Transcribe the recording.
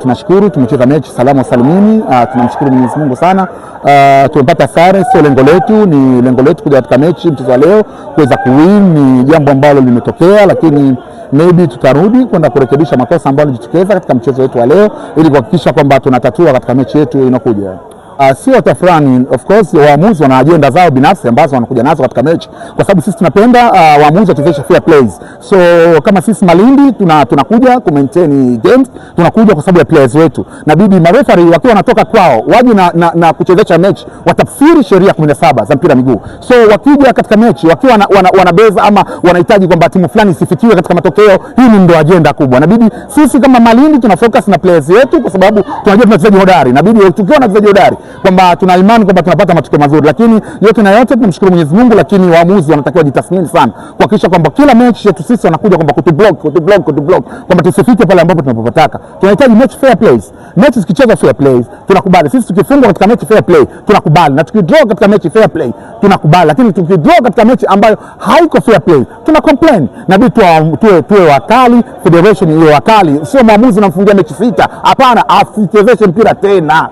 Tunashukuru tumecheza mechi salama salimini. Tunamshukuru Mwenyezi Mungu sana. Tumepata sare, sio lengo letu, ni lengo letu kuja katika mechi mchezo wa leo kuweza kuwin, ni jambo ambalo limetokea, lakini maybe tutarudi kwenda kurekebisha makosa ambayo yalijitokeza katika mchezo wetu wa leo ili kuhakikisha kwamba tunatatua katika mechi yetu inayokuja. Sio tafrani, of course waamuzi wana ajenda zao binafsi ambazo wanakuja nazo katika mechi, kwa sababu sisi tunapenda waamuzi wachezeshe fair plays. So kama sisi Malindi tunakuja ku maintain games, tunakuja kwa sababu ya players wetu. Nabidi mareferee wakiwa wanatoka kwao waje na kuchezesha mechi watafsiri sheria 17 za mpira miguu. So wakija katika mechi wakiwa wanabeza ama wanahitaji kwamba timu fulani isifikiwe katika matokeo, hii ni ndo ajenda kubwa. Nabidi sisi kama Malindi tuna focus na players wetu, kwa sababu tunajua tuna wachezaji hodari. Nabidi tukiwa na wachezaji hodari kwamba tuna imani kwamba tunapata matokeo mazuri, lakini yote na yote tunamshukuru Mwenyezi Mungu, lakini waamuzi wanatakiwa jitathmini sana kuhakikisha kwamba kila mechi yetu sisi wanakuja kwamba kutublock, kutublock, kutublock kwamba tusifike pale ambapo tunapotaka. Tunahitaji match fair plays. Mechi zikichezwa fair plays tunakubali. Sisi tukifungwa katika mechi fair play tunakubali, na tukidraw katika mechi fair play tunakubali, lakini tukidraw katika mechi ambayo haiko fair play tuna complain. Nabidi tuwe wakali, federation iwe wakali, sio mwamuzi unamfungia mechi 6. Hapana, asichezeshe mpira tena.